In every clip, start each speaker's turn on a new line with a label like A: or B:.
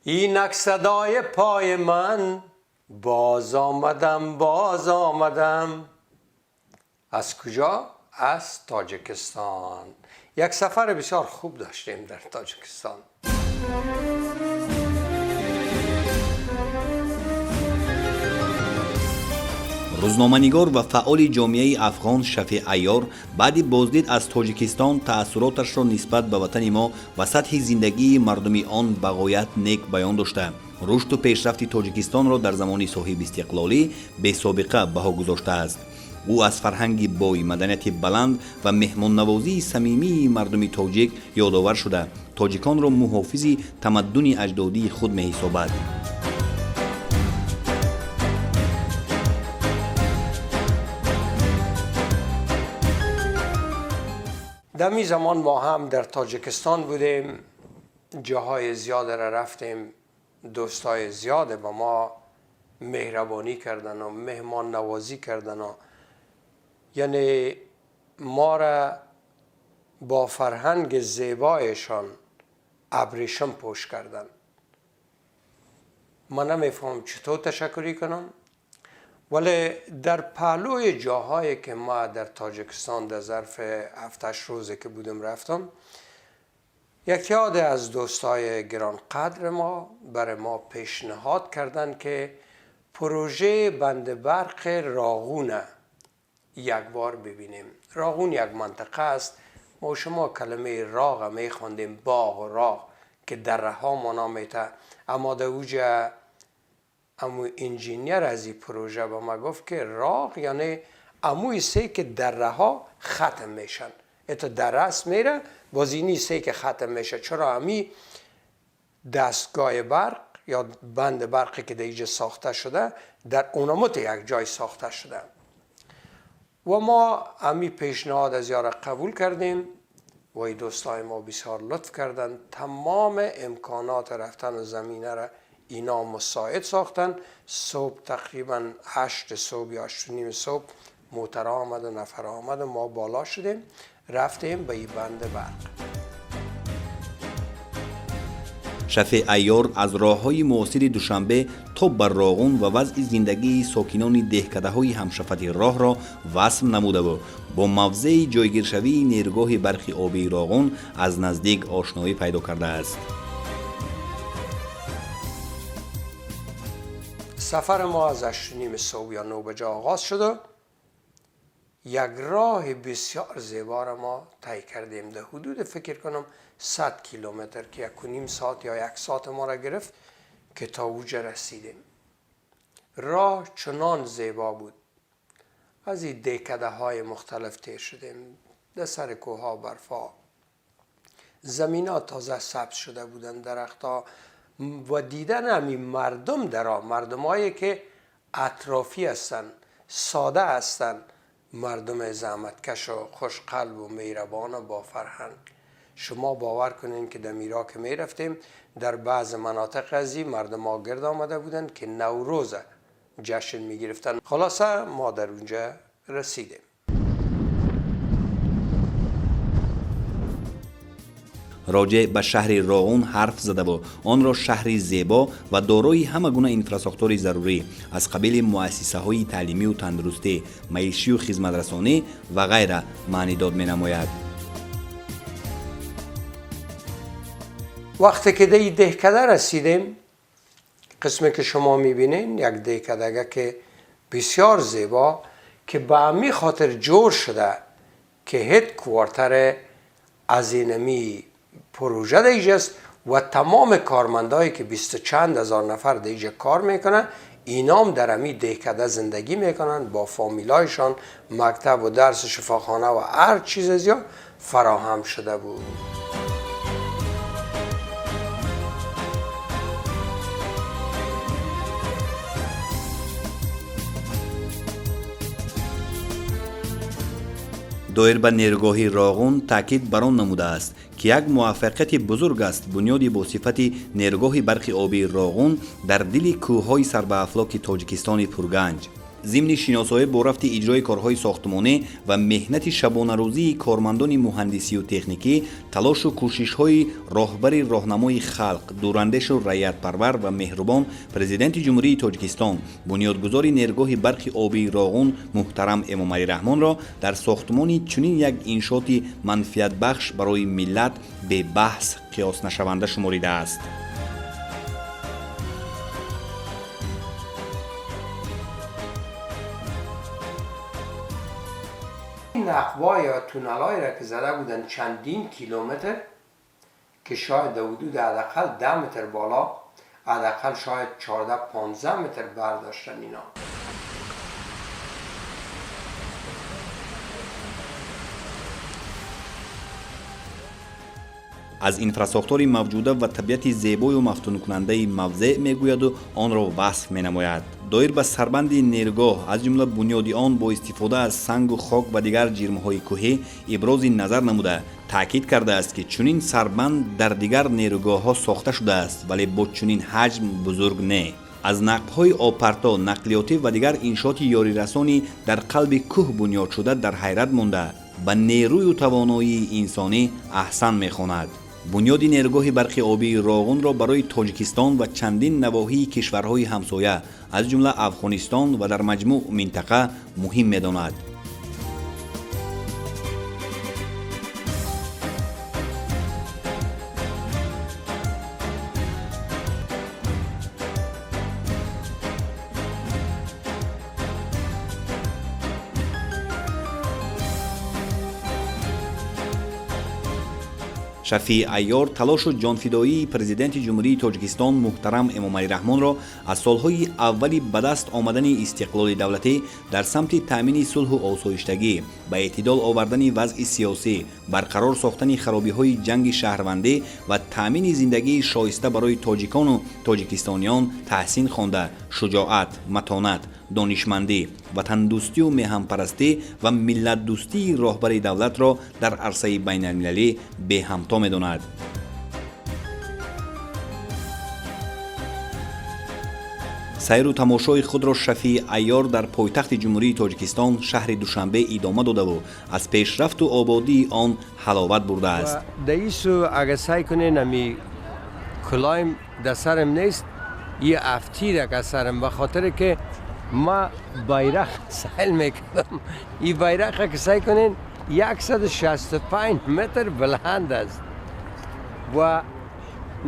A: اینک صدای پای من، باز آمدم باز آمدم. از کجا؟ از تاجیکستان. یک سفر بسیار خوب داشتیم در تاجیکستان.
B: Рӯзноманигор ва фаъоли ҷомеаи афғон Шафеъ Айёр баъди боздид аз Тоҷикистон таассуроташро нисбат ба ватани мо ва сатҳи зиндагии мардуми он ба ғоят нек баён дошта, рушду пешрафти Тоҷикистонро дар замони соҳибистиқлолӣ бесобиқа баҳо гузоштааст. Ӯ аз фарҳанги бой, маданияти баланд ва меҳмоннавозии самимии мардуми тоҷик ёдовар шуда, тоҷиконро муҳофизи тамаддуни аҷдодии худ меҳисобад.
A: در زمان ما هم در تاجیکستان بودیم، جاهای زیاد را رفتیم، دوستای زیاد با ما مهربانی کردن و مهمان نوازی کردن و یعنی ما را با فرهنگ زیبایشان ابریشم پوش کردن. من نمیفهم چطور تشکری کنم، ولی در پهلوی جاهایی که ما در تاجیکستان در ظرف 7-8 روزی که بودم رفتم، یک یاد از دوستای گرانقدر ما برای ما پیشنهاد کردن که پروژه بند برق راغون یک بار ببینیم. راغون یک منطقه است، ما شما کلمه راغ میخواندیم، باغ و راغ که دره ها مانا میته، اما در اوجه امو انجینیر از این پروژه به ما گفت که راغ یعنی اموی سه که دره ها ختم میشن، ایتا دره است میره باز اینی سه که ختم میشه. چرا امی دستگاه برق یا بند برقی که در اینجا ساخته شده در اونامت یک جای ساخته شده و ما امی پیشنهاد از یاره قبول کردیم و این دوستای ما بسیار لطف کردن، تمام امکانات رفتن زمینه را اینا مساعد ساختن. صبح تقریبا 8 صبح یا 8:30 صبح موتر آمد و نفر آمد و ما بالا شدیم رفتیم به این بند برق.
B: Шафеъ Айёр аз роҳҳои муосири Душанбе то ба Роғун ва вазъи зиндагии сокинони деҳкадаҳои ҳамшафати роҳро васф намудаву бо мавзеи ҷойгиршавии нерӯгоҳи барқи обии Роғун аз наздик ошноӣ пайдо кардааст.
A: سفر ما از 8:30 صبح یا 9 بجه آغاز شد. یک راه بسیار زیبا را ما طی کردیم، در حدود فکر کنم 100 کیلومتر که 1.5 ساعت یا 1 ساعت ما را گرفت که تا اوجه رسیدیم. راه چنان زیبا بود، از این دهکده های مختلف تیر شدیم، در سر کوه ها برفا، زمین ها تازه سبز شده بودن، درخت ها و دیدن همین مردم درا، مردم هایی که اطرافی هستن، ساده هستن، مردم زحمتکش و خوشقلب و مهربان و با فرهنگ. شما باور کنین که در میرا که می رفتیم در بعض مناطق از این مردم ها گرد آمده بودن که نوروز جشن می گرفتن. خلاصه ما در اونجا رسیدیم.
B: Роҷеъ ба шаҳри Роғун ҳарф задаву онро шаҳри зебо ва дорои ҳама гуна инфрасохтори зарурӣ аз қабили муассисаҳои таълимию тандурустӣ, маишию хизматрасонӣ ва ғайра маънидод менамояд.
A: وقتی که در دهکده رسیدیم، قسمی که شما میبینین یک دهکده که بسیار زیبا که به همی خاطر جور شده که headquarter از اینمی پروژه در اینجاست و تمام کارمندایی که 20 چند هزار نفر در اینجا کار میکنن، اینام در همی دهکده زندگی میکنن با فامیلایشان، مکتب و درس، شفاخانه و هر چیز از یا فراهم شده بود.
B: Доир ба нерӯгоҳи Роғун таъкид бар он намудааст, ки як муваффақияти бузург аст бунёди бо сифати нерӯгоҳи барқи обии Роғун дар дили кӯҳҳои сарбаафлоки Тоҷикистони пурганҷ. Зимни шиносоӣ бо рафти иҷрои корҳои сохтмонӣ ва меҳнати шабонарӯзии кормандони муҳандисию техникӣ, талошу кӯшишҳои роҳбари роҳнамои халқ, дурандешу раъиятпарвар ва меҳрубон, Президенти Ҷумҳурии Тоҷикистон, бунёдгузори нергоҳи барқи обии Роғун муҳтарам Эмомалӣ Раҳмонро дар сохтмони чунин як иншооти манфиатбахш барои миллат бебаҳс қиёснашаванда шуморидааст.
A: نقبا یا تونلایی را که زده بودن چندین کیلومتر که شاید در حدود حداقل 10 متر بالا، حداقل شاید 14-15 متر برداشتن اینا.
B: Аз инфрасохтори мавҷуда ва табиати зебою мафтункунандаи мавзеъ мегӯяду онро васф менамояд. Доир ба сарбанди нергоҳ, аз ҷумла бунёди он бо истифода аз сангу хок ва дигар ҷирмҳои кӯҳӣ ибрози назар намуда, таъкид кардааст, ки чунин сарбанд дар дигар нерӯгоҳҳо сохта шудааст, вале бо чунин ҳаҷм бузург не. Аз нақбҳои обпарто, нақлиётӣ ва дигар иншооти ёрирасони дар қалби кӯҳ бунёд шуда дар ҳайрат монда, ба нерӯю тавоноии инсонӣ аҳсан мехонад. Бунёди нерӯгоҳи барқи обии Роғунро барои Тоҷикистон ва чандин навоҳии кишварҳои ҳамсоя, аз ҷумла Афғонистон ва дар маҷмӯъ минтақа муҳим медонад. Шафии Айёр талошу ҷонфидоии Президенти Ҷумҳурии Тоҷикистон муҳтарам Эмомалӣ Раҳмонро аз солҳои аввали ба даст омадани истиқлоли давлатӣ дар самти таъмини сулҳу осоиштагӣ, ба эътидол овардани вазъи сиёсӣ, барқарор сохтани харобиҳои ҷанги шаҳрвандӣ ва таъмини зиндагии шоиста барои тоҷикону тоҷикистониён таҳсин хонда, шуҷоат, матонат, донишмандӣ, ватандӯстию меҳанпарастӣ ва миллатдӯстии роҳбари давлатро дар арсаи байналмилалӣ беҳамто медонад. Сайру тамошои худро Шафии Айёр дар пойтахти Ҷумҳурии Тоҷикистон, шаҳри Душанбе, идома додаву аз пешрафту ободии он ҳаловат бурдааст.
A: Даису агар сай кунен, ами кулоим дар сарам нест, یه افتیره که سرم به خاطر که ما بیرق سیل میکردم. این بیرق که سیل کنین 165 متر بلند است و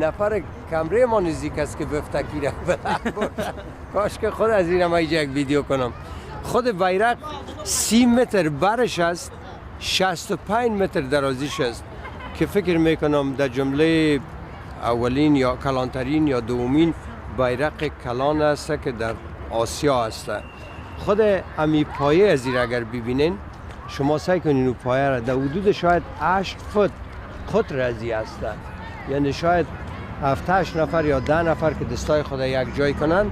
A: نفر کمره ما نزدیک است که بفتکی را بلند برد. کاش که خود از اینم اینجا یک ویدیو کنم. خود بیرق 30 متر برش است، 65 متر درازیش است که فکر میکنم در جمله اولین یا کلانترین یا دومین بیرق کلان است که در آسیا است. خود امی پایه از اگر ببینین، شما سعی کنین او پایه را در حدود شاید 8 فوت قطر ازی است، یعنی شاید 7 8 نفر یا 10 نفر که دستای خود یک جای کنن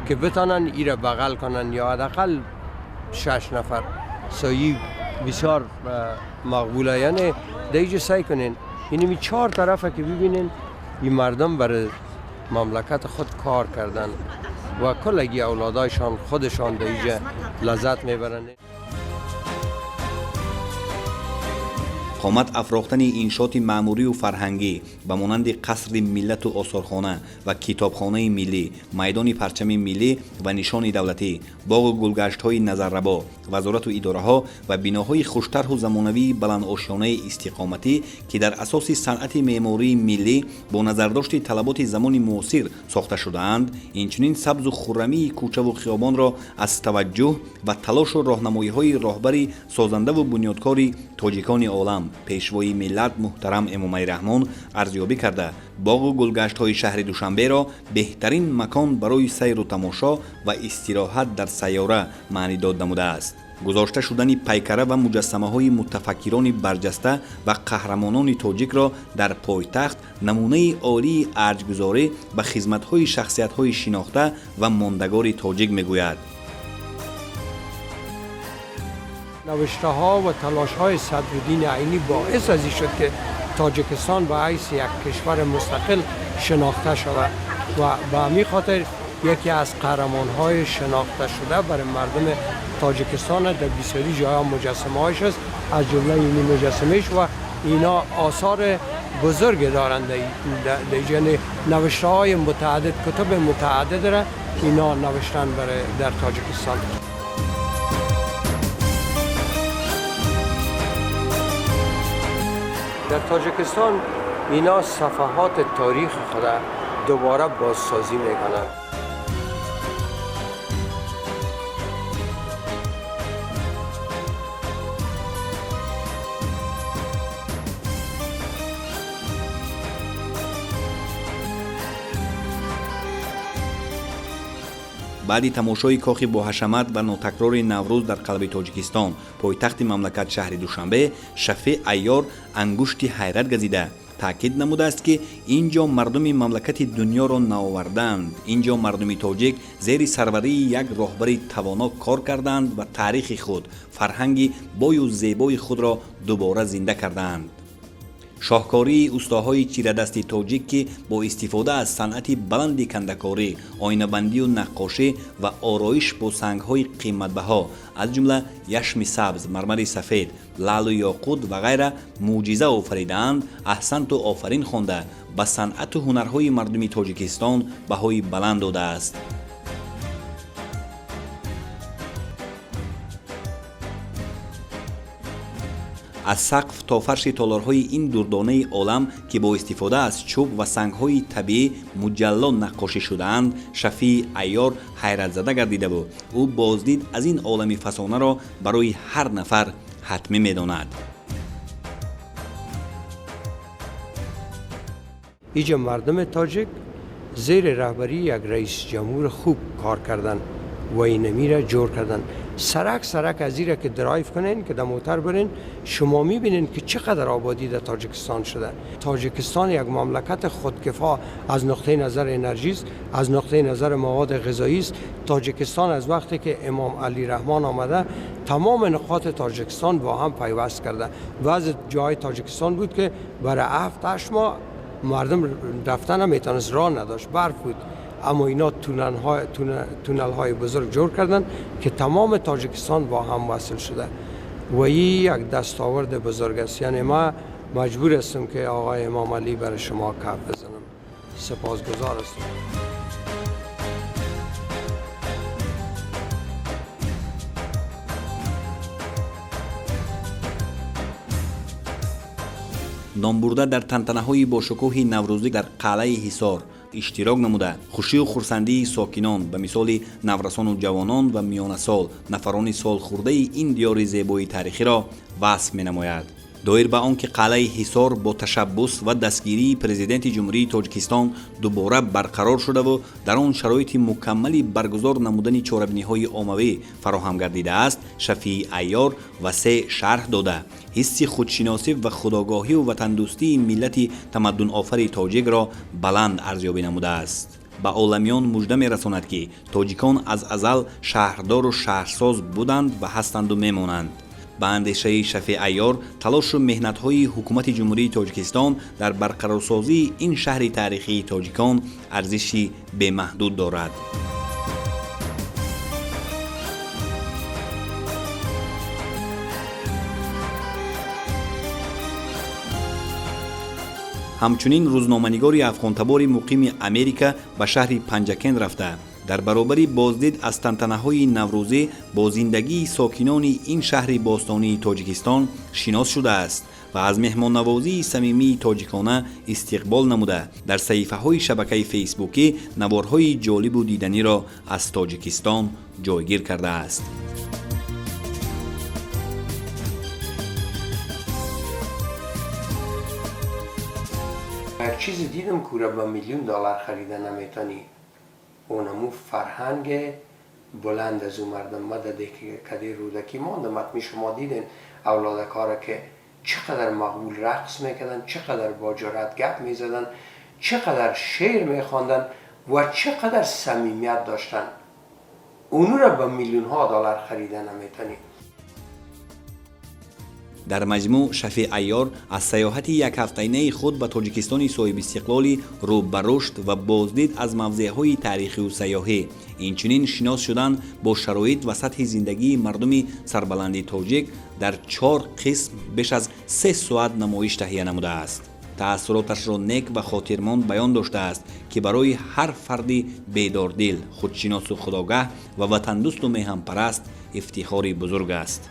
A: که بتانن ای را بغل کنن، یا حداقل 6 نفر سایی بسیار مقبوله. یعنی در اینجا سعی کنین، یعنی می چهار طرفه که ببینین این مردم برای مملکت خود کار کردن و کلگی اولادایشان خودشان در اینجا لذت میبرند.
B: Қомат афрохтани иншооти маъмурию фарҳангӣ ба монанди Қасри миллату осорхона ва Китобхонаи миллӣ, майдони парчами миллӣ ва нишони давлатӣ, боғу гулгаштҳои назаррабо, вазорату идораҳо ва биноҳои хуштарҳу замонавии баландошёнаи истиқоматӣ, ки дар асоси санъати меъмории миллӣ бо назардошти талаботи замони муосир сохта шудаанд, инчунин сабзу хуррамии кӯчаву хиёбонро аз таваҷҷӯҳ ва талошу роҳнамоиҳои роҳбари созандаву бунёдкори тоҷикони олам, Пешвои миллат муҳтарам Эмомалӣ Раҳмон арзёбӣ карда, боғу гулгаштҳои шаҳри Душанберо беҳтарин макон барои сайру тамошо ва истироҳат дар сайёра маънидод намудааст. Гузошта шудани пайкара ва муҷассамаҳои мутафаккирони барҷаста ва қаҳрамонони тоҷикро дар пойтахт намунаи олии арҷгузорӣ ба хизматҳои шахсиятҳои шинохта ва мондагори тоҷик мегӯяд.
A: نوشته ها و تلاش های صدرالدین عینی باعث از این شد که تاجیکستان به حیث یک کشور مستقل شناخته شود و به همین خاطر یکی از قهرمان‌های شناخته شده برای مردم تاجیکستان در بسیاری جاها مجسمه هایش است، از جمله این مجسمهش و اینا آثار بزرگ دارند در یعنی نوشته های متعدد، کتب متعدد را اینا نوشتن برای در تاجیکستان. در تاجیکستان اینا صفحات تاریخ خود دوباره بازسازی میکنند.
B: Баъди тамошои кохи боҳашамат ва нотакрори Наврӯз дар қалби Тоҷикистон, пойтахти мамлакат шаҳри Душанбе, Шафеъ Айёр ангушти ҳайрат газида таъкид намудааст, ки ин ҷо мардуми мамлакати дунёро наовардаанд. Ин ҷо мардуми тоҷик зери сарварии як роҳбари тавоно кор кардаанд ва таърихи худ, фарҳанги бою зебои худро дубора зинда кардаанд. Шоҳкории устоҳои чирадасти тоҷик, ки бо истифода аз санъати баланди кандакорӣ, оинабандию наққошӣ ва ороиш бо сангҳои қиматбаҳо, аз ҷумла яшми сабз, мармари сафед, лаълу ёқут ва ғайра мӯъҷиза офаридаанд, аҳсанту офарин хонда, ба санъату ҳунарҳои мардуми Тоҷикистон баҳои баланд додааст. Аз сақф то фарши толорҳои ин дурдонаи олам, ки бо истифода аз чӯб ва сангҳои табиӣ муҷалло наққошӣ шудаанд, Шафии Айёр ҳайратзада гардидаву ӯ боздид аз ин олами фасонаро барои ҳар нафар ҳатмӣ медонад.
A: Иҷа мардуми тоҷик зери раҳбарии як раиси ҷумҳур хуб кор карданд ва инамира ҷур карданд. سرک سرک از ایره که درایو کنین، که در موتر برین، شما میبینین که چقدر آبادی در تاجیکستان شده. تاجیکستان یک مملکت خودکفا از نقطه نظر انرژی است، از نقطه نظر مواد غذایی است. تاجیکستان از وقتی که امام علی رحمان آمده تمام نقاط تاجیکستان با هم پیوست کرده. بعض جای تاجیکستان بود که برای 7-8 ماه مردم رفتن هم میتونست، راه نداشت، برف بود. اما اینا تونل های بزرگ جور کردن که تمام تاجیکستان با هم وصل شده و این یک دستاورد بزرگ است. یعنی ما مجبور هستم که آقای امام علی برای شما کف بزنم. سپاسگزار هستم.
B: Номбурда дар тантанаҳои бошукӯҳи наврӯзӣ дар қалъаи Ҳисор иштирок намуда, хушию хурсандии сокинон ба мисоли наврасону ҷавонон ва миёнасол, нафарони солхӯрдаи ин диёри зебои таърихиро васф менамояд. Доир ба он ки қалъаи Ҳисор бо ташаббус ва дастгирии Президенти Ҷумҳурии Тоҷикистон дубора барқарор шудаву дар он шароити мукаммали баргузор намудани чорабиниҳои оммавӣ фароҳам гардидааст, Шафии Айёр васеъ шарҳ дода, ҳисси худшиносӣ ва худогоҳию ватандӯстии миллати тамаддунофари тоҷикро баланд арзёбӣ намудааст. Ба оламиён мужда мерасонад, ки тоҷикон аз азал шаҳрдору шаҳрсоз буданд ва ҳастанду мемонанд. Ба андешаи Шафеъ Айёр, талошу меҳнатҳои ҳукумати Ҷумҳурии Тоҷикистон дар барқарорсозии ин шаҳри таърихии тоҷикон арзиши бемаҳдуд дорад. Ҳамчунин рӯзноманигори афғонтабори муқими Америка ба шаҳри Панҷакент рафта, дар баробари боздид аз тантанаҳои наврӯзӣ бо зиндагии сокинони ин шаҳри бостонии Тоҷикистон шинос шудааст ва аз меҳмоннавозии самимии тоҷикона истиқбол намуда, дар саҳифаҳои шабакаи фейсбукӣ наворҳои ҷолибу диданиро аз Тоҷикистон ҷойгир кардааст.
A: Як чизе дидам, ки ба миллион доллар харида наметонӣ. اونمو فرهنگ بلند از اون مردم. ما در دهکده رودکی ماندم، حتمی شما دیدین اولادکارا که چقدر مقبول رقص میکردن، چقدر با جرأت گپ میزدن، چقدر شعر میخواندن و چقدر صمیمیت داشتن. اونو را با میلیون ها دلار خریده نمیتونی.
B: Дар маҷмӯъ, Шафеъ Айёр аз саёҳати якҳафтаинаи худ ба Тоҷикистони соҳибистиқлоли рӯ ба рушд ва боздид аз мавзеъҳои таърихию сайёҳӣ, инчунин шинос шудан бо шароит ва сатҳи зиндагии мардуми сарбаланди тоҷик дар чор қисм беш аз 3 соат намоиш таҳия намудааст. Таассуроташро нек ва хотирмон баён доштааст, ки барои ҳар фарди бедордил, худшиносу худогаҳ ва ватандӯсту меҳанпараст ифтихори бузург аст.